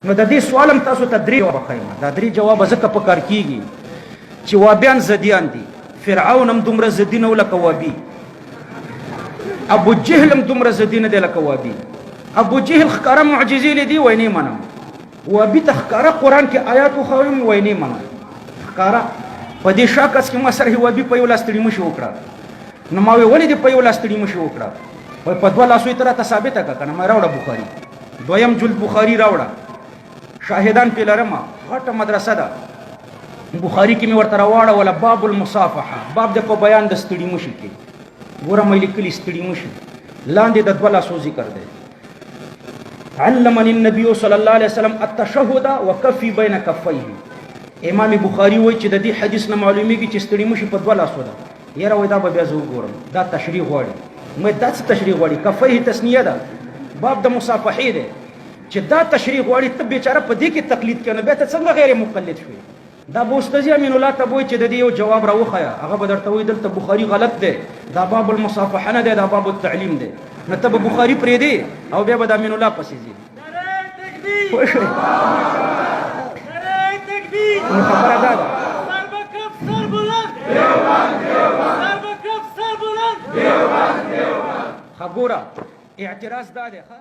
نو د دې سوال هم تاسو ته درې جوابه ښیم. دا درې جوابه ځکه په کار کیږي چې وابیان زدیان دي. فرعون هم دومره زدي نه و لکه وابي، ابو جهل هم دومره زدي نه دی لکه وابي. ابو جهل ښکاره معجزې لیدې، وایي نه منم. وابي ته ښکاره قرآن کې آیات وښوم، وایي نه منم. ښکاره په دې شاکس کې ما سره وابي په یو لاس ستړي مشي وکړه. نو ما وی ولې دې په یو لاس ستړي مشي وکړه؟ وایي په دوه لاسو یې ته راته ثابته کړه که نه. ما راوړه بخاري، دویم جلد بخاری راوړه، شاهدان پې لرم، غټه مدرسه ده. بخاری کې مې ورته راواړوله باب المصافحه، باب د په بیان د ستړي مشي کې. ګوره مې لیکلي ستړي مشي لاندې د دوه لاسو ذکر دی. علمني النبي صلی الله علیه وسلم التشهد وکفي بین کفیه. امام بخاری وایي چې د دې حدیث نه معلومیږي چې ستړي مشي په دوه لاسو ده. یاره وای دا به بیا زه وګورم، دا تشریح غواړي. مې دا څه تشریح غواړي؟ کفیه تسنیه ده، باب د مصافحې دی، چې دا تشریح غواړي. ته بیچاره په دې کې تقلید کوې، نو بیا ته څنګه غیر مقلد شوې؟ دا به استاذ امین الله ته وایي چې د دې یو جواب راوښیه، هغه به درته وایي دلته بخاري غلط دی، دا باب المصافحه نه دی، دا باب التعلیم دی. نو ته به بخاري پرېږدې او بیا به د امین الله پسې ځې. پوه شوې؟ نو خبره دا ده. ښه ګوره، اعتراض دا دی. ښه.